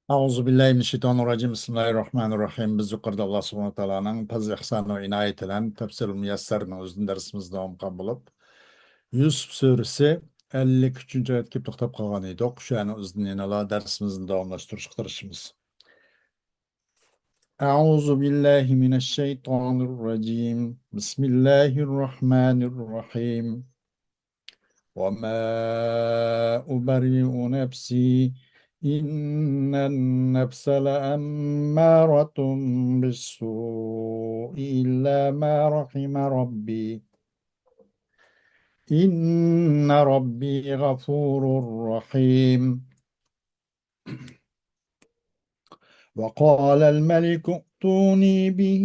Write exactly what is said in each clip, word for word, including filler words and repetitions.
أعوذ بالله من الشيطان الرجيم. بسم الله الرحمن الرحيم. بىز يۇقىرىدا ئاللا سۇبھانەھۇ ۋە تائالانىڭ پەزلى ئىھسانى ۋە ئىنايىتى بىلەن تەفسىرۇل مۇيەسسەرنىڭ ئۆزىدىن دەرسىمىزنى داۋام قىلغان بولۇپ، يۈسۈپ سۈرىسى ئەللىك ئۈچىنچى ئايەتكە كېلىپ توختاپ قالغان ئىدۇق. شۇنىڭ ئۆزىدىن يەنىلا دەرسىمىزنى داۋاملاشتۇرۇشقا تىرىشىمىز. أعوذ بالله من الشيطان الرجيم. بسم الله الرحمن الرحيم. وما أبرئ نفسي إن النفس لأمارة بالسوء إلا ما رحم ربي إن ربي غفور رحيم. وقال الملك ائتوني به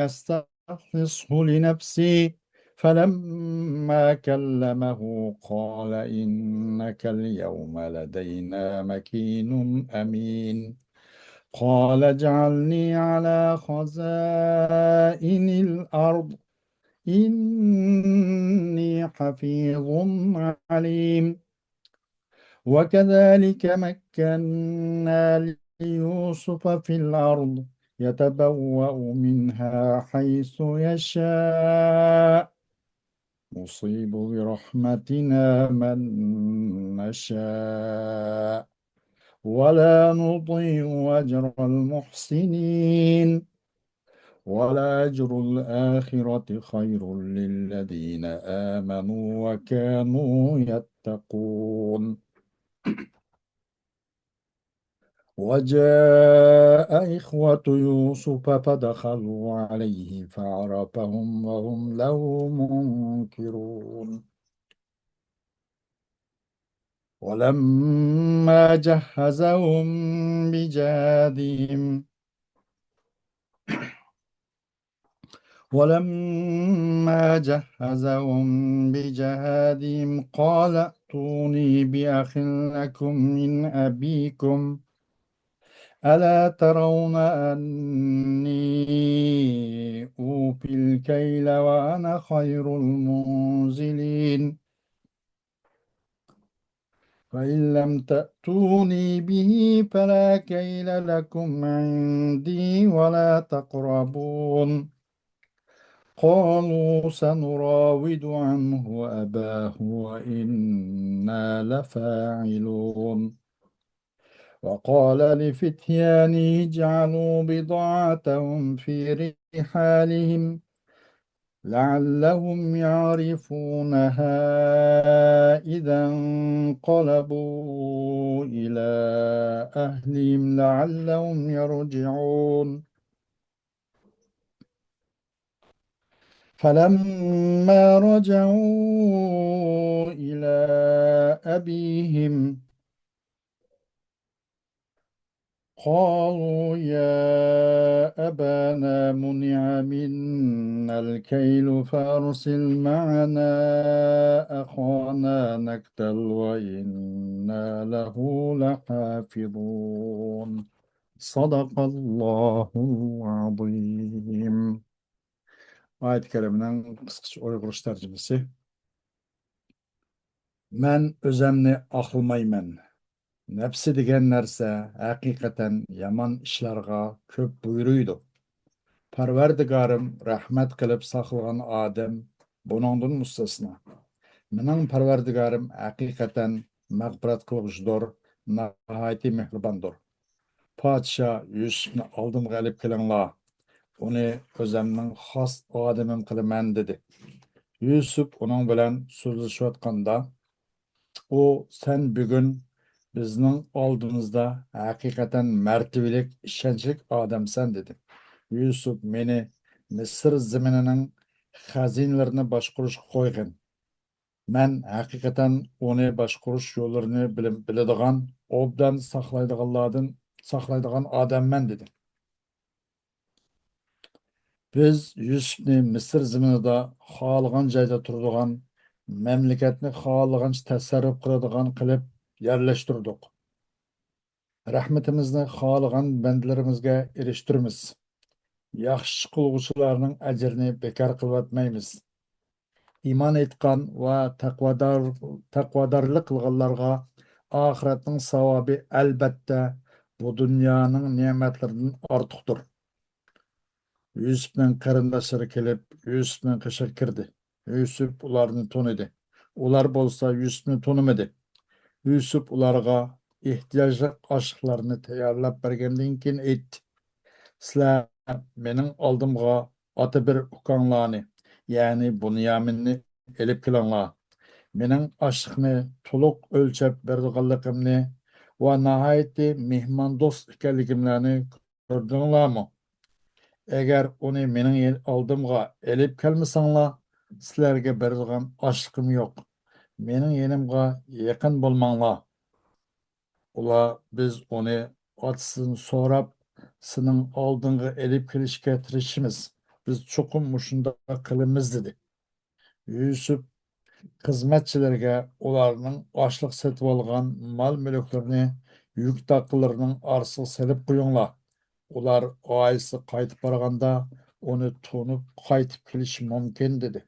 أستخلصه لنفسي فلما كلمه قال إنك اليوم لدينا مكين أمين. قال اجعلني على خزائن الأرض إني حفيظ عليم. وكذلك مكنا ليوسف في الأرض يتبوأ منها حيث يشاء نصيب برحمتنا من نشاء ولا نضيع أجر المحسنين ولأجر الآخرة خير للذين آمنوا وكانوا يتقون. وجاء إخوة يوسف فدخلوا عليه فعرفهم وهم له منكرون. ولما جهزهم بجهازهم ولما جهزهم بجهازهم قال ائتوني بأخ لكم من أبيكم ألا ترون أني أوفي الكيل وأنا خير المنزلين. فإن لم تأتوني به فلا كيل لكم عندي ولا تقربون. قالوا سنراود عنه أباه وإنا لفاعلون. وقال لفتيانه اجعلوا بضاعتهم في رحالهم لعلهم يعرفونها إذا انقلبوا إلى أهلهم لعلهم يرجعون. فلما رجعوا إلى أبيهم قالوا يا أبانا منع منا الكيل فأرسل معنا أخانا نكتل وإنا له لحافظون. صدق الله العظيم. ئايەت كەرىمىنىڭ قىسقىچە ئۇيغۇرچە تەرجىمىسى. مەن ئۆزەمنى ئاقلىمايمەن. نەپسى دېگەن نەرسە ھەقىقەتەن يامان ئىشلارغا كۆپ بۇيرۇيدۇ. پەرۋەردىگارىم رەھمەت قىلىپ ساقلىغان ئادەم بۇنىڭدىن مۇستەسنا. مېنىڭ پەرۋەردىگارىم ھەقىقەتەن مەغپىرەت قىلغۇچىدۇر، ناھايىتى مېھرىباندۇر. پادىشاھ يۈسۈپنى ئالدىمغا ئېلىپ كېلىڭلار، ئۇنى ئۆزەمنىڭ خاس ئادىمىم قىلىمەن، دېدى. يۈسۈپ ئۇنىڭ بىلەن سۆزلىشىۋاتقاندا، ئۇ، سەن بۈگۈن بىزنىڭ ئالدىمىزدا ھەقىقەتەن مەرتىۋىلىك، ئىشەنچلىك ئادەمسەن، دېدى. يۈسۈپ، مېنى مىسىر زېمىنىنىڭ خەزىنىلىرىنى باشقۇرۇشقا قويغىن. مەن ھەقىقەتەن ئۇنى باشقۇرۇش يوللىرىنى بىلىم-، بىلىدىغان، ئوبدان ساقلايدىغانلاردىن، ساقلايدىغان ئادەممەن، دېدى. بىز يۈسۈپنى مىسىر زېمىنىدا خالىغان جايدا تۇرىدىغان، مەملىكەتنى خالىغانچە تەسەررۇپ قىلىدىغان قىلىپ يەرلەشتۈردۇق. رەھمىتىمىزنى خالىغان بەندىلىرىمىزگە ئېرىشتۈرىمىز. ياخشى قىلغۇچىلارنىڭ ئەجرىنى بىكار قىلىۋەتمەيمىز. ئىمان ئېيتقان ۋە تەقۋادار، تەقۋادارلىق قىلغانلارغا ئاخىرەتنىڭ ساۋابى ئەلبەتتە بۇ دۇنيانىڭ نېمەتلىرىدىن ئارتۇقتۇر. يۈسۈپنىڭ قېرىنداشلىرى كېلىپ، يۈسۈپنىڭ قېشىغا كىردى. يۈسۈپ ئۇلارنى تونۇدى. ئۇلار بولسا يۈسۈپنى تونۇمىدى. يۈسۈپ ئۇلارغا ئېھتىياجلىق ئاشلىقلارنى تەييارلاپ بەرگەندىن كېيىن ئېيتتى: «سىلەر مېنىڭ ئالدىمغا ئاتا بىر ئۇكاڭلارنى، يەنى بۇنيامىننى ئېلىپ كېلىڭلار. مېنىڭ ئاشلىقنى تولۇق ئۆلچەپ بېرىدىغانلىقىمنى ۋە ناھايىتى مېھماندوست ئىكەنلىكىملەرنى كۆردۈڭلارمۇ؟ ئەگەر ئۇنى مېنىڭ يېن-، ئالدىمغا ئېلىپ كەلمىسەڭلار، سىلەرگە بېرىدىغان ئاشلىقىم يوق. مېنىڭ يېنىمغا يېقىن بولماڭلار.» ئۇلار: «بىز ئۇنى ئاتىسىدىن سوراپ، سېنىڭ ئالدىڭغا ئېلىپ كېلىشكە تىرىشىمىز. بىز چوقۇم مۇشۇنداق قىلىمىز» دېدى. يۈسۈپ خىزمەتچىلىرىگە ئۇلارنىڭ ئاشلىق سېتىۋالغان مال-مۈلۈكلىرىنى يۈك تاقىلىرىنىڭ ئارىسىغا سېلىپ قويۇڭلار. ئۇلار ئائىلىسىگە قايتىپ بارغاندا ئۇنى تونۇپ قايتىپ كېلىشى مۇمكىن، دېدى.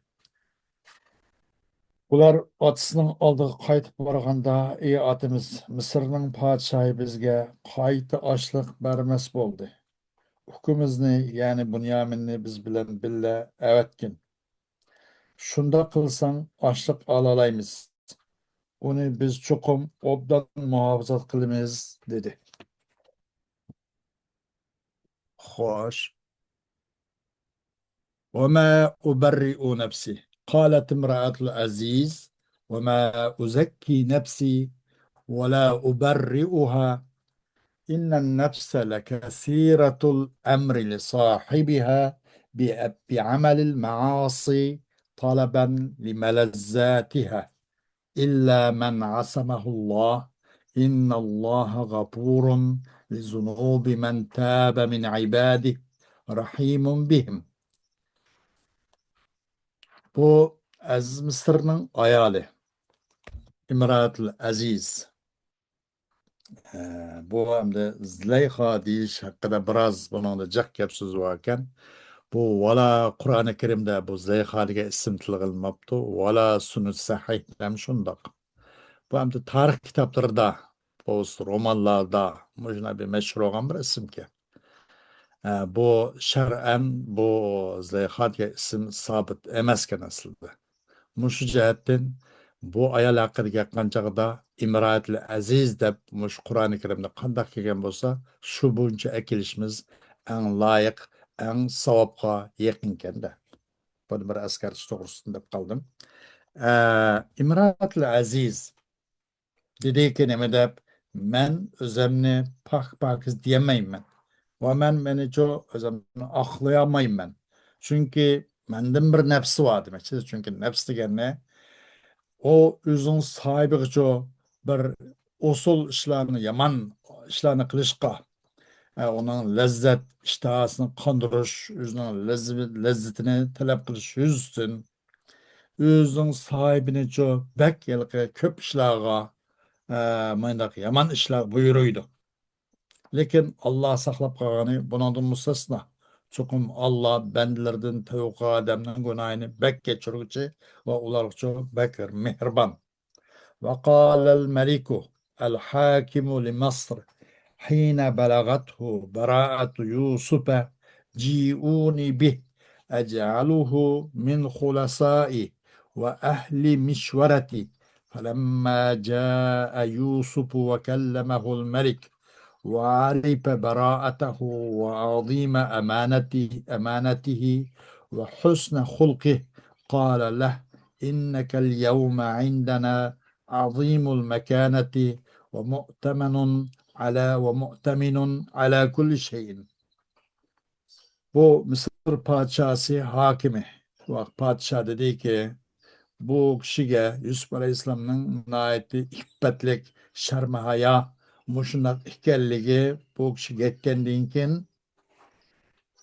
ئۇلار ئاتىسىنىڭ ئالدىغا قايتىپ بارغاندا: «ئى ئاتىمىز، مىسىرنىڭ پادىشاھى بىزگە قايتا ئاشلىق بەرمەس بولدى. ئۇكىمىزنى، يەنى بۇنيامىننى بىز بىلەن بىللە ئەۋەتكىن. شۇنداق قىلساڭ ئاشلىق ئالالايمىز. ئۇنى بىز چوقۇم ئوبدان مۇھاپىزەت قىلىمىز» دېدى. خوش. وما أبرئ نفسي. قالت امرأة العزيز: وما أزكي نفسي ولا أبرئها. إن النفس لكثيرة الأمر لصاحبها ب-، بعمل المعاصي طلبا لملذاتها. إلا من عصمه الله. إن الله غفور لذنوب من تاب من عباده رحيم بهم. بۇ ئەزىز مىسىرنىڭ ئايالى، ئىمراتىل ئەزىز. ئە، بۇ ئەمدى زۇلەيخا دېيىش ھەققىدە بىراز بۇنىڭدا جىق گەپ سۆز بار ئىكەن. بۇ ۋالا قۇرئانى كەرىمدە بۇ زۇلەيخا دېگەن ئىسىم تىلغا ئېلىنماپتۇ، ۋالا سۈننەت سەھىھتە ھەم شۇنداق. بۇ ئەمدى تارىخ كىتابلىرىدا، پوۋېست، رومانلاردا مۇشۇنداق بىر مەشھۇر بولغان بىر ئىسىمكەن. ئە، بۇ شەرئەن بۇ زۇلەيخا دېگەن ئىسىم سابىت ئەمەسكەن ئەسلىدە. مۇشۇ جەھەتتىن بۇ ئايال ھەققىدە گەپ قىلغان چاغدا ئىمرائەتىل ئەزىز دەپ مۇشۇ قۇرئانى كەرىمدە قانداق كەلگەن بولسا، شۇ بويىچە ئەكېلىشىمىز ئەڭ لايىق، ئەڭ ساۋابقا يېقىنكەن-دە. بۇنى بىر ئەسكەرتىش توغرىسىدا دەپ قالدىم. ئە، ئىمرائەتىل ئەزىز دېدىكى، نېمە دەپ، مەن ئۆزۈمنى پاك-پاكىز دېيەلمەيمەن. ۋە مەن مېنىچۇ ئۆزۈمنى ئاقلىيالمايمەن. چۈنكى مەندىن بىر نەپسى بار دېمەكچى. چۈنكى نەپس دېگەننى ئۇ ئۆزىنىڭ ساھىبىغىچۇ بىر ئوسال ئىشلارنى، يامان ئىشلارنى قىلىشقا، ئە، ئۇنىڭ لەززەت ئىشتىھاسىنى قاندۇرۇش، ئۆزىنىڭ لەززە-، لەززىتىنى تەلەپ قىلىش يۈزىسىدىن ئۆزىنىڭ ساھىبىنىچۇ بەك ھېلىقى كۆپ ئىشلارغا، ئە، مۇنداق يامان ئىشلار بۇيرۇيدۇ. لېكىن ئاللا ساقلاپ قالغىنى بۇنىڭدىن مۇستەسنا. چوقۇم ئاللا بەندىلىرىدىن تەۋقە ئادەمنىڭ گۇناھىنى بەك كەچۈرگۈچى ۋە ئۇلارغىچۇ بەك مېھرىبان. وقال الملك الحاكم لمصر حين بلغته براءة يوسف: جيئوني به أجعله من خلصائي وأهل مشورتي. فلما جاء يوسف وكلمه الملك وعرف براءته وعظيم أمانته، أمانته وحسن خلقه، قال له: إنك اليوم عندنا عظيم المكانة ومؤتمن على، ومؤتمن على كل شيء. بۇ مىسىر پادىشاسى ھاكىمى، پادىشاھ دېدىكى، بۇ كىشىگە، يۈسۈپ ئەلەيھىسسالامنىڭ ناھايىتى ئىپپەتلىك، شەرمىھايا، مۇشۇنداق ئىكەنلىكى بۇ كىشىگە يەتكەندىن كېيىن،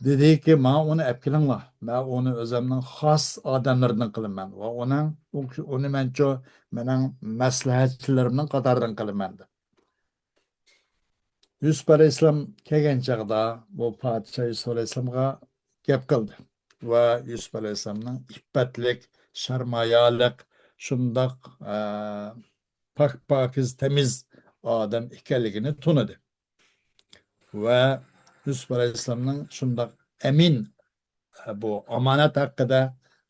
دېدىكى، ماڭا ئۇنى ئەپ كېلىڭلار. مەن ئۇنى ئۆزۈمنىڭ خاس ئادەملىرىدىن قىلىمەن. ۋە ئۇنىڭ، ئۇ، ئۇنى مەنچۇ مېنىڭ مەسلىھەتچىلىرىمنىڭ قاتارىدىن قىلىمەن، دەپ. يۈسۈپ ئەلەيھىسسالام كەلگەن چاغدا بۇ پادىشاھ يۈسۈپ ئەلەيھىسسالامغا گەپ قىلدى. ۋە يۈسۈپ ئەلەيھىسسالامنىڭ ئىپپەتلىك، شەرمايالىق، شۇنداق، ئە، پاك-پاكىز، تەمىز ئادەم ئىكەنلىكىنى تونۇدى. ۋە يۈسۈپ ئەلەيھىسسالامنىڭ شۇنداق ئەمىن، بۇ ئامانەت ھەققىدە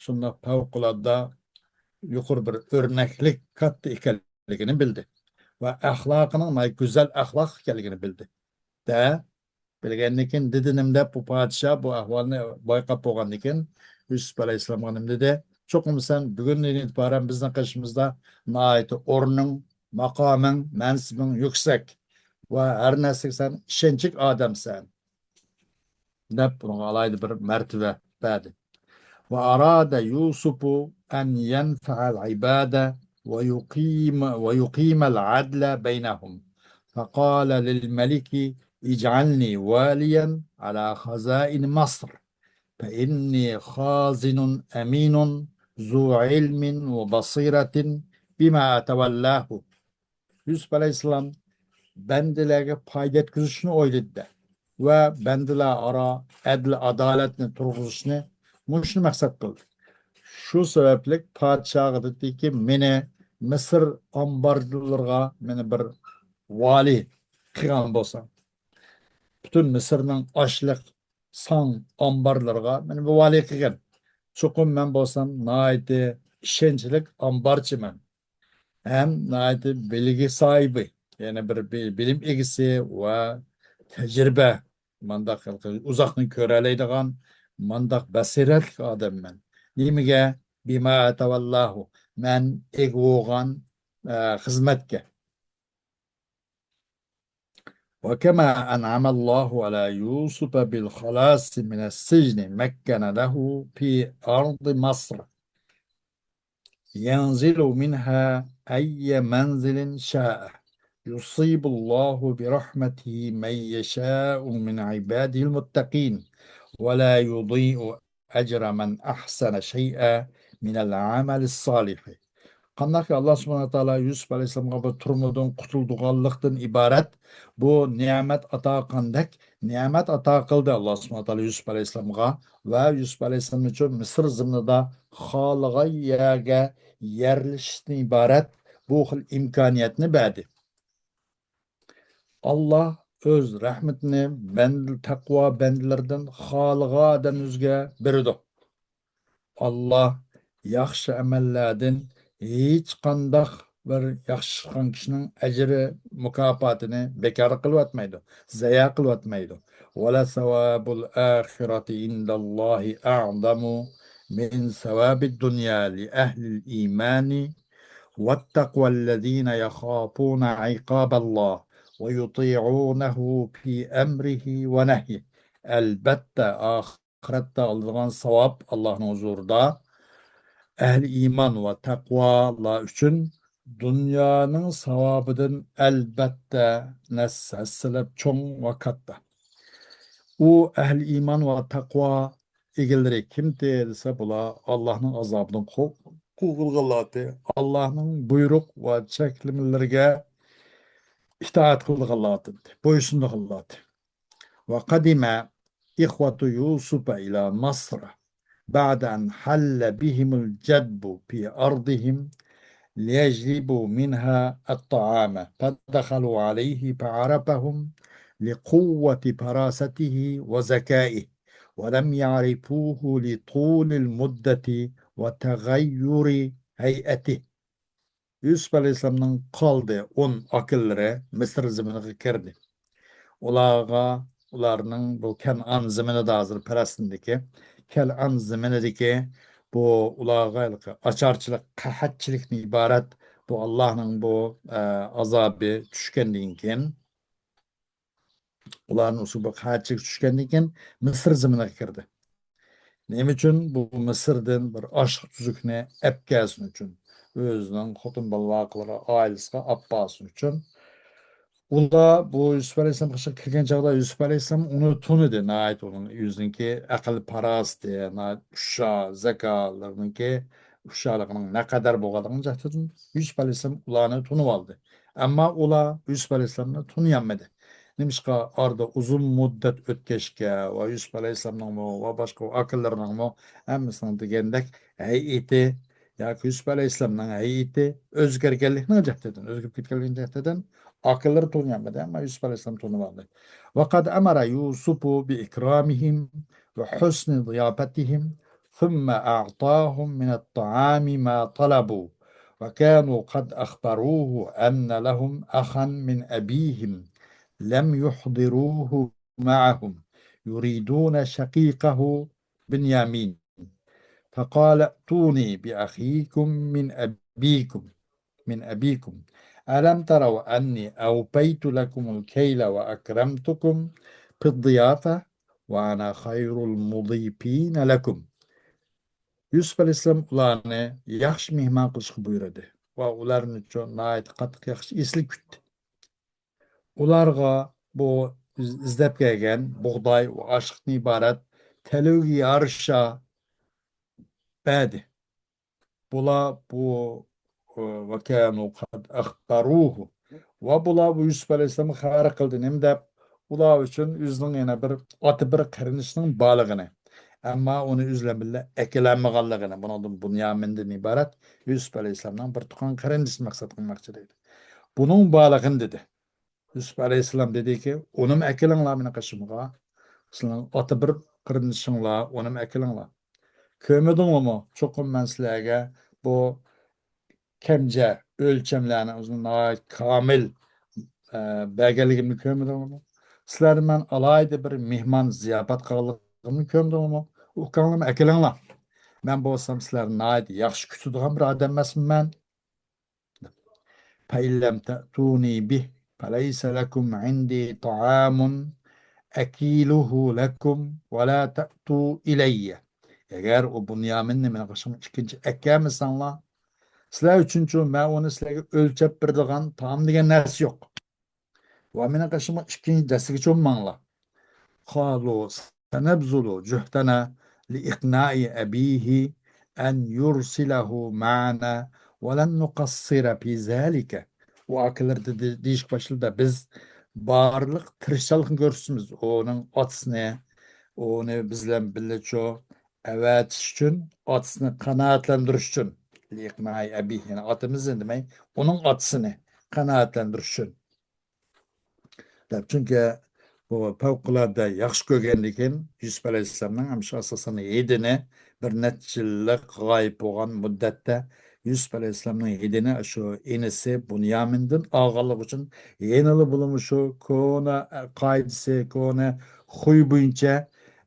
شۇنداق پەۋقۇلئاددە يۇقىرى بىر ئۆرنەكلىك كاتتا ئىكەنلىكىنى بىلدى ۋە ئەخلاقىنىڭ ناھايىتى گۈزەل ئەخلاق ئىكەنلىكىنى بىلدى. دە، بىلگەندىن كېيىن، دېدى نېمە دەپ بۇ پادىشاھ بۇ ئەھۋالنى بايقاپ بولغاندىن كېيىن، يۈسۈپ ئەلەيھىسسالامغا نېمە دېدى؟ چوقۇم سەن بۈگۈندىن ئېتىبارەن بىزنىڭ قېشىمىزدا ناھايىتى ئورنۇڭ، ماقامىڭ، مەنسىپىڭ يۈكسەك ۋە ھەر نەرسىگە سەن ئىشەنچلىك ئادەمسەن، دەپ بۇنىڭغا ئالاھىدە بىر مەرتىۋە بەردى. وأراد يوسف أن ينفع العباد ويقيم، ويقيم العدل بينهم، فقال للملك: اجعلني واليا على خزائن مصر، فإني خازن أمين ذو علم وبصيرة بما أتولاه. يۈسۈپ ئەلەيھىسسالام بەندىلەرگە پايدا يەتكۈزۈشنى ئويلىدى ۋە بەندىلەر ئارا ئەدىل-ئادالەتنى تۇرغۇزۇشنى مۇشۇنى مەقسەت قىلدى. شۇ سەۋەبلىك پادىشاھقا دېدىكى، مېنى مىسىر ئامبارلىرىغا مېنى بىر ۋالىي قىلغان بولساڭ، پۈتۈن مىسىرنىڭ ئاشلىق ساڭ ئامبارلىرىغا مېنى بىر ۋالىي قىلغىن. چوقۇم مەن بولسام ناھايىتى ئىشەنچلىك ئامبارچىمەن ھەم ناھايىتى بىلگە ساھىبى، يەنى بىر بىلىم ئىگىسى ۋە تەجرىبە، مانداق ئۇزاقنى كۆرەلەيدىغان، مانداق بەسىرەتلىك ئادەممەن. نېمىگە؟ بىما ئەتەۋەللاھۇ، مەن ئىگە بولغان خىزمەتكە. وكما أنعم الله على يوسف بالخلاص من السجن مكن له في أرض مصر ينزل منها أي منزل شاء، يصيب الله برحمته من يشاء من عباده المتقين، ولا يضيع أجر من أحسن شيئا من العمل الصالح. قانداقكى، ئاللا سۇبھانەھۇ ۋە تائالا يۈسۈپ ئەلەيھىسسالامغا بۇ تۈرمىدىن قۇتۇلدۇرغانلىقتىن ئىبارەت بۇ نېمەت ئاتا قىلغاندەك نېمەت ئاتا قىلدى ئاللا سۇبھانەھۇ ۋە تائالا يۈسۈپ ئەلەيھىسسالامغا ۋە يۈسۈپ ئەلەيھىسسالام ئۈچۈن مىسىر زېمىنىدا خالىغان يەرگە يەرلىشىشتىن ئىبارەت بۇ خىل ئىمكانىيەتنى بەردى. ئاللا ئۆز رەھمىتىنى بەندە، تەقۋا بەندىلىرىدىن خالىغان ئادەملىرىگە بېرىدۇ. ئاللا ياخشى ئەمەللەردىن ھېچقانداق بىر ياخشى ئىش قىلغان كىشىنىڭ ئەجرى، مۇكاپاتىنى بىكار قىلىۋەتمەيدۇ، زايە قىلىۋەتمەيدۇ. ولثواب الآخرة عند الله أعظم من ثواب الدنيا لأهل الإيمان والتقوى الذين يخافون عقاب الله ويطيعونه في أمره ونهيه. ئەلبەتتە، ئاخىرەتتە ئالىدىغان ساۋاب ئاللاھنىڭ ھۇزۇرىدا ئەھلى ئىمان ۋە تەقۋالار ئۈچۈن دۇنيانىڭ ساۋابىدىن ئەلبەتتە نەس-، ھەسسىلەپ چوڭ ۋە كاتتا. ئۇ ئەھلى ئىمان ۋە تەقۋا ئىگىلىرى كىمتى دېسە، بۇلار ئاللاھنىڭ ئازابىدىن قورقىدىغانلاردى. ئاللاھنىڭ بۇيرۇق ۋە چەكلىمىلىرىگە ئىتائەت قىلىدىغانلاردى، بويسۇنىدىغانلاردى. وقدم إخوة يوسف إلى مصر بعد أن حل بهم الجدب في أرضهم ليجلبوا منها الطعام، فدخلوا عليه فعرفهم لقوة فراسته وذكائه، ولم يعرفوه لطول المدة وتغير هيئته. يۈسۈپ ئەلەيھىسسالامنىڭ قالدى ئون ئاكىلىرى مىسىر زېمىنىغا كىردى. ئۇلارغا، ئۇلارنىڭ بۇ كەنئان زېمىنىدا، ھازىر پەلەستىندىكى كەنئان زېمىنىدىكى بۇ ئۇلارغا ھېلىقى ئاچارچىلىق، قەھەتچىلىكتىن ئىبارەت بۇ ئاللاھنىڭ بۇ، ئە، ئازابى چۈشكەندىن كېيىن، ئۇلارنىڭ ئۇسۇلى بۇ قەھەتچىلىك چۈشكەندىن كېيىن مىسىر زېمىنىغا كىردى. نېمە ئۈچۈن؟ بۇ مىسىردىن بىر ئاشلىق تۈزۈكنى ئەپ كەلسۇن ئۈچۈن، ئۆزىنىڭ خوتۇن بالىلىرىغا، ئائىلىسىگە ئاپ بارسۇن ئۈچۈن. ئۇلار بۇ يۈسۈپ ئەلەيھىسسالام قېشىغا كىرگەن چاغدا يۈسۈپ ئەلەيھىسسالام ئۇنى تونۇدى. ناھايىتى ئۇنىڭ ئۆزىنىڭكى ئەقىل پاراسىتى، ناھايىتى ئۇششاق، زاكالىقنىڭكى، ئۇششاقلىقىنىڭ نەقەدەر بولغانلىقىنى جەھەتتىن يۈسۈپ ئەلەيھىسسالام ئۇلارنى تونۇۋالدى. ئەمما ئۇلار يۈسۈپ ئەلەيھىسسالامنى تونۇيالمىدى. نېمىشقا؟ ئارىدا ئۇزۇن مۇددەت ئۆتكەچكە ۋە يۈسۈپ ئەلەيھىسسالامنىڭمۇ ۋە باشقا ئاكىلىرىنىڭمۇ ھەممىسىنىڭ دېگەندەك ھەيئىتى ياكى يۈسۈپ ئەلەيھىسسالامنىڭ ھەيئىتى ئۆزگەرگەنلىكنىڭ جەھىتىدىن، ئۆزگىرىپ كەتكەنلىكىنىڭ جەھىتىدىن ئاكىلىرى تونۇيالمىدى، ئەمما يۈسۈپ ئەلەيھىسسالام تونۇۋالدى. وقد أمر يوسف بإكرامهم وحسن ضيافتهم ثم أعطاهم من الطعام ما طلبوا، وكانوا قد أخبروه أن لهم أخا من أبيهم لم يحضروه معهم يريدون شقيقه بنيامين، فقال ائتوني بأخيكم من أبيكم من أبيكم ألم تروا أني أوفيت لكم الكيل وأكرمتكم في الضيافة وأنا خير المضيفين لكم. يۈسۈپ ئەلەيھىسسالام ئۇلارنى ياخشى مېھمان قىلىشقا بۇيرۇدى ۋە ئۇلارنى چو-، ناھايىتى قاتتىق ياخشى ئېسىل كۈتتى. ئۇلارغا بۇ ئىز-، ئىزدەپ كەلگەن بۇغداي ۋە ئاشلىقتىن ئىبارەت تەلۋىگە يارىشا بەردى. بۇلار بۇ، ئۇ، وكانوا قد أخبروه. ۋە بۇلار بۇ يۈسۈپ ئەلەيھىسسالامغا خەۋەر قىلدى. نېمە دەپ؟ ئۇلار ئۈچۈن ئۆزىنىڭ يەنە بىر ئاتا بىر قېرىندىشىنىڭ بارلىقىنى، ئەمما ئۇنى ئۆزى بىلەن بىللە ئەكېلەلمىگەنلىكىنى، بۇنىڭدىن بۇنيامىندىن ئىبارەت يۈسۈپ ئەلەيھىسسالامنىڭ بىر تۇغقان قېرىندىشىنى مەقسەت قىلماقچى دەيدۇ. بۇنىڭ بارلىقىنى دېدى. يۈسۈپ ئەلەيھىسسالام دېدىكى، ئۇنىمۇ ئەكېلىڭلار مېنىڭ قېشىمغا. سىلەرنىڭ ئاتا بىر قېرىندىشىڭلار، ئۇنىمۇ ئەكېلىڭلار. كۆرمىدىڭلارمۇ؟ چوقۇم مەن سىلەرگە بۇ كەمجە ئۆلچەملەرنى ئۆزىنىڭ ناھايىتى كامىل، ئە، بەرگەنلىكىمنى كۆرمىدىڭلارمۇ؟ سىلەرنى مەن ئالاھىدە بىر مېھمان زىياپەت قىلغانلىقىمنى كۆرمىدىڭلارمۇ؟ ئۇكاڭلارنى ئەكېلىڭلار. مەن بولسام سىلەرنى ناھايىتى ياخشى كۈتىدىغان بىر ئادەم ئەمەسمۇ مەن؟ فإن لم تأتوني به فليس لكم عندي طعام أكيله لكم ولا تأتوا إلي. ئەگەر ئۇ بۇنيامىننى مېنىڭ قېشىمغا ئىككىنچى ئەكەلمىسەڭلار، سىلەر ئۈچۈنچۇ مەن ئۇنى سىلەرگە ئۆلچەپ بېرىدىغان تائام دېگەن نەرسە يوق. ۋە مېنىڭ قېشىمغا ئىككىنچى دەستىگە چومماڭلار. قالوا سنبذل جهدنا لإقناع أبيه أن يرسله معنا ولن نقصر في ذلك. ئۇ ئاكىلىرى دې-، دېيىشكە باشلىدى، بىز بارلىق تىرىشچانلىقنى كۆرسىتىمىز. ئۇنىڭ ئاتىسىنى، ئۇنى بىز بىلەن بىللە شۇ ئەۋەتىش ئۈچۈن، ئاتىسىنى قانائەتلەندۈرۈش ئۈچۈن. لإقناع أبيه، يەنى ئاتىمىزنى دېمەي، ئۇنىڭ ئاتىسىنى قانائەتلەندۈرۈش ئۈچۈن. دەپ، چۈنكى بۇ پەۋقۇلئاددە ياخشى كۆرگەندىكىن، يۈسۈپ ئەلەيھىسسالامنىڭ ھەم شۇ ئاساسەن ھىدىنى بىر نەچچە يىللىق غايىب بولغان مۇددەتتە يۈسۈپ ئەلەيھىسسالامنىڭ ھىدىنى شۇ ئىنىسى بۇنيامىندىن ئالغانلىقى ئۈچۈن، يەنىلا بۇنىمۇ شۇ كونا قائىدىسى، كونا خۇي بويىچە،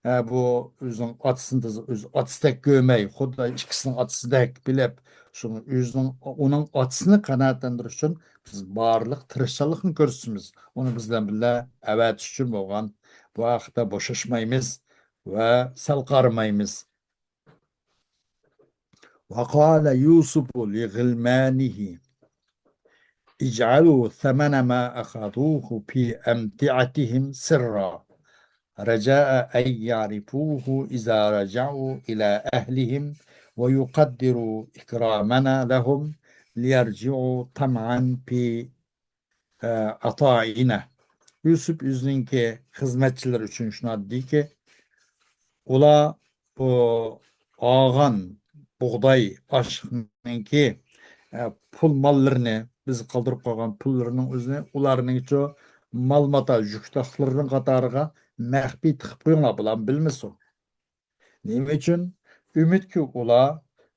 ئە، بۇ ئۆزىنىڭ ئاتىسىنى ئۆز ئاتىسىدەك كۆرمەي، خۇددى ئىككىسىنىڭ ئاتىسىدەك بىلىپ، شۇڭا ئۆزىنىڭ، ئۇنىڭ ئاتىسىنى قانائەتلەندۈرۈش ئۈچۈن بىز بارلىق تىرىشچانلىقنى كۆرسىتىمىز. ئۇنى بىز بىلەن بىللە ئەۋەتىش ئۈچۈن بولغان بۇ ھەقتە بوشاشمايمىز ۋە سەل قارىمايمىز. وقال يوسف لغلمانه اجعلوا ثمن ما أخذوه في أمتعتهم سرا رجاء أن يعرفوه إذا رجعوا إلى أهلهم ويقدروا إكرامنا لهم ليرجعوا طمعا في، ئە، عطائنا. يۈسۈپ ئۆزىنىڭكى خىزمەتچىلىرى ئۈچۈن شۇنداق دېدىكى، ئۇلار بۇ ئالغان بۇغداي ئاشلىقنىڭكى، ئە، پۇل ماللىرىنى، بىز قالدۇرۇپ قويغان پۇللىرىنىڭ ئۆزىنى ئۇلارنىڭچۇ مال ماتا يۈك تاقلىرىنىڭ قاتارىغا مەخپىي تىقىپ قويۇڭلار، بۇلار بىلمىسۇن. نېمە ئۈچۈن؟ ئۈمىدكى ئۇلار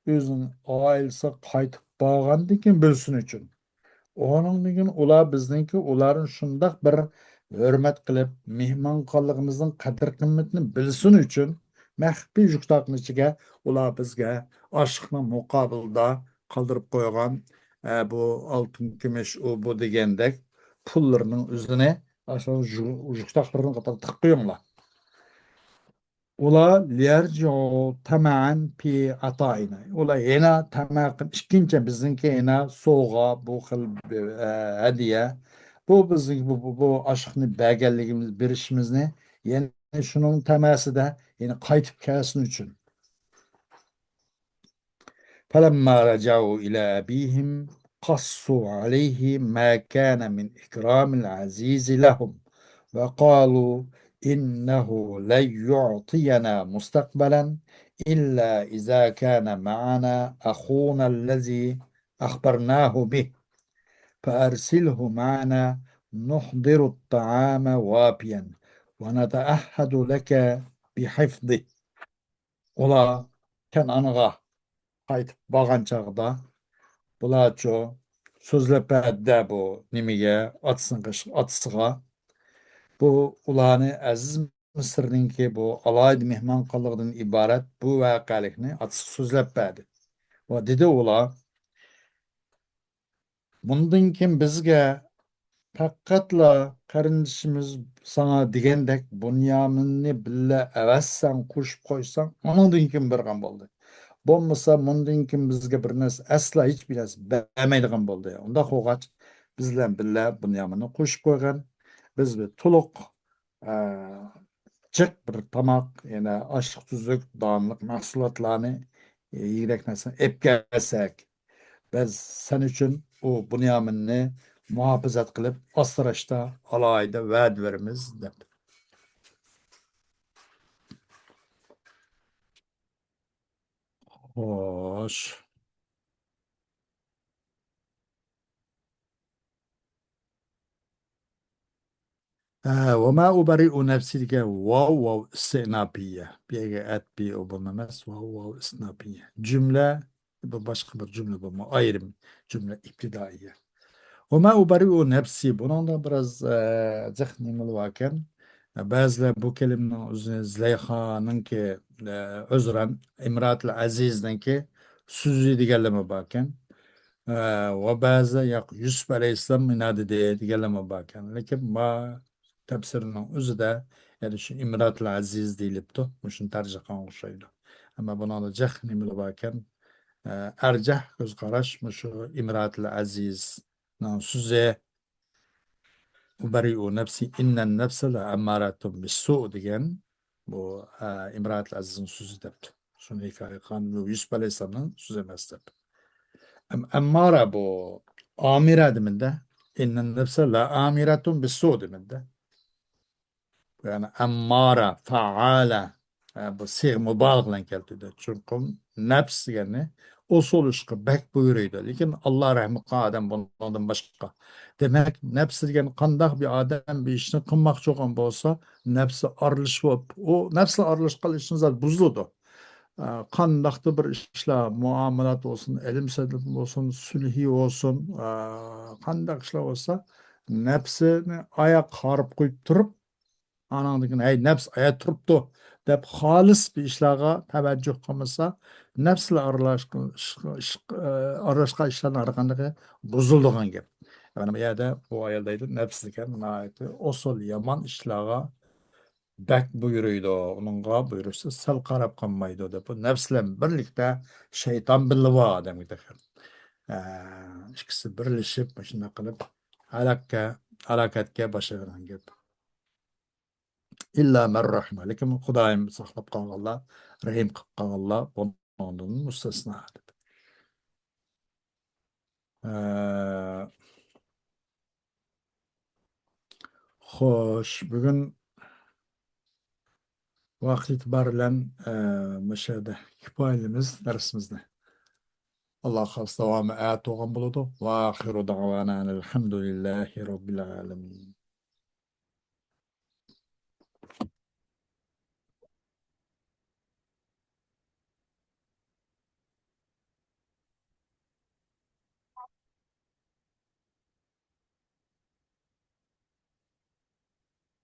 ئۆزىنىڭ ئائىلىسىگە قايتىپ بارغاندىن كېيىن بىلسۇن ئۈچۈن. ئۇنىڭدىن كېيىن ئۇلار بىزنىڭكى ئۇلارنى شۇنداق بىر ھۆرمەت قىلىپ، مېھمان قىلغانلىقىمىزنىڭ قەدىر-قىممىتىنى بىلسۇن ئۈچۈن، مەخپىي يۈك تاقنىڭ ئىچىگە ئۇلار بىزگە ئاشلىقنىڭ مۇقابىلىدا قالدۇرۇپ قويغان، ئە، بۇ ئالتۇن، كۈمۈش، ئۇ، بۇ دېگەندەك پۇللىرىنىڭ ئۆزىنى ئاشۇ يۈ-، يۈك تاقلىرىنىڭ قاتارىغا تىقىپ قويۇڭلار. ئۇلار ليرجعوا طمعا في عطائنا. ئۇلار يەنە تەمە قىلىپ، ئىككىنچى بىزنىڭكى يەنە سوۋغا، بۇ خىل، ئە، ھەدىيە. بۇ بىزنىڭ بۇ، بۇ، بۇ ئاشلىقنى بەرگەنلىكىمىز، بېرىشىمىزنى يەنە شۇنىڭ تەمەسىدە يەنە قايتىپ كەلسۇن ئۈچۈن. فلما رجعوا إلى أبيهم قصوا عليه ما كان من إكرام العزيز لهم وقالوا إنه لن يعطينا مستقبلا إلا إذا كان معنا أخونا الذي أخبرناه به فأرسله معنا نحضر الطعام وافيا ونتعهد لك بحفظه. ئۇلار كەنئانغا قايتىپ بارغان چاغدا، بۇلارچۇ سۆزلەپ بەردى بۇ نېمىگە، ئاتىسىغا، ئاتىسىغا. بۇ ئۇلارنى ئەزىز مىسىرنىڭكى بۇ ئالاھىدە مېھمانخانلىقىدىن ئىبارەت بۇ ۋەقەلىكنى ئاتىسىغا سۆزلەپ بەردى. ۋە دېدى ئۇلار، مۇندىن كېيىن بىزگە پەقەتلا قېرىندىشىمىز ساڭا دېگەندەك بۇنيامىننى بىللە ئەۋەتسەڭ، قوشۇپ قويساڭ، ئۇنىڭدىن كېيىن بېرىدىغان بولدى. بولمىسا مۇندىن كېيىن بىزگە بىر نەرسە، ئەسلا ھېچبىر نەرسە بەرمەيدىغان بولدى. ئۇنداق بولغاچ، بىز بىلەن بىللە بۇنيامىننى قوشۇپ قويغىن. بىز بىر تولۇق ئە، جىق بىر تاماق، يەنە ئاشلىق-تۈزلۈك، دانلىق مەھسۇلاتلارنى، ئە، يېگۈدەك نەرسىنى ئېلىپ كەلسەك، بىز سەن ئۈچۈن ئۇ بۇنيامىننى مۇھاپىزەت قىلىپ، ئاسراشتا ئالاھىدە ۋەدە بېرىمىز، دەپ. خوش. ھە، ۋەما ئۇبەررىئۇ نەپسى دېگەن ۋاۋ، ۋاۋ ئىستىئناپىيە. بۇ يەرگە ئەتبىئۇ بولمايمىز، ۋاۋ، ۋاۋ ئىستىئناپىيە. جۈملە، بۇ باشقا بىر جۈملە بولما، ئايرىم جۈملە ئىپتىدائىيە. ۋەما ئۇبەررىئۇ نەپسى، بۇنىڭدا بىراز، ئە، جىق نېمىلا باركەن. بەزىلەر بۇ كەلىمىنىڭ ئۆزىنى زۇلەيخانىڭكى، ئە، ئۆزرەن ئىمراتىل ئەزىزنىڭكى سۆزى دېگەنلەرمۇ باركەن. ئە، ۋە بەزىلەر ياق، يۈسۈپ ئەلەيھىسسالام مۇنداق دېدى دېگەنلەرمۇ باركەن. لېكىن ما تەپسىرنىڭ ئۆزىدە، يەنى شۇ ئىمراتىل ئەزىز دېيىلىپتۇ. مۇشۇنى تەرجىمە قىلغان ئوخشايدۇ. ئەمما بۇنىڭدا جىق نېمىلا باركەن. ئە، ئەرجەھ كۆز قاراش مۇشۇ ئىمراتىل ئەزىزنىڭ سۆزى، «ئۇبەررىئۇ نەپسى، ئىننەن نەپسە لەئەممارەتۇن بىسسۇ» دېگەن بۇ، ئە، ئىمراتىل ئەزىزنىڭ سۆزى دەپتۇ. شۇنى ھېكايە قىلغان، بۇ يۈسۈپ ئەلەيھىسسالامنىڭ سۆزى ئەمەس دەپ. ئەم-، ئەممارە بۇ ئامىرە دېمىدى. «ئىننەن نەپسە لەئامىرەتۇن بىسسۇ» دېمىدى. يەنى ئەممارە، فەئالە، ئە، بۇ سىيغە مۇبالىغە بىلەن كەلتۈردى. چۈنكى نەپس دېگەننى ئوسال ئىشقا بەك بۇيرۇيدۇ. لېكىن ئاللا رەھمى قىلغان ئادەم بۇنىڭدىن باشقا. دېمەك، نەپس دېگەن قانداق بىر ئادەم بىر ئىشنى قىلماقچى بولغان بولسا، نەپسى ئارىلىشىپ، ئۇ نەپسى ئارىلاشقان ئىشنى زادى بۇزۇلىدۇ. ئە، قانداقتۇر بىر ئىشلار، مۇئامىلات بولسۇن، ئىلىم سەدىپ بولسۇن، سۈلھى بولسۇن، ئە، قانداق ئىشلار بولسا، نەپسىنى ئاياققا قايرىپ قويۇپ تۇرۇپ، ئانىڭدىن كېيىن، «ھەي، نەپس ئايا تۇرۇپتۇ» دەپ، خالىس بىر ئىشلارغا تەۋەججۇھ قىلمىسا، نەپس بىلەن ئارىلاشقان ئىش، ئىش، ئارىلاشقان ئىشلارنىڭ ھەر قاندىقى بۇزۇلىدىغان گەپ. يەنى بۇ يەردە بۇ ئايال دەيدۇ، نەپس دېگەن ناھايىتى ئوسال، يامان ئىشلارغا بەك بۇيرۇيدۇ، ئۇنىڭغا بۇيرۇشسا سەل قاراپ قالمايدۇ دەپ، بۇ نەپس بىلەن بىرلىكتە شەيتان بىللە بار ئادەمگە تېخى. ئە، ئىككىسى بىرلىشىپ، مۇشۇنداق قىلىپ ھالاككە، ھالاكەتكە باشلىغان گەپ. ئىللا مەن رەھىمە. لېكىن خۇدايىم ساقلاپ قالغانلار، رەھىم قىلىپ قالغانلار بۇنىڭدىن مۇستەسنا دەپ. ئە، خوش، بۈگۈن ۋاقىت ئېتىبارى بىلەن، ئە، مۇشۇ يەردە كۇپايىلىمىز دەرسىمىزنى. ئاللا خالىسا داۋامى ئەتە بولغان بولىدۇ. ۋە ئاخىرۇ دەۋانا ئەنىل ھەمدۇلىللاھى رەببىل ئالەمىن.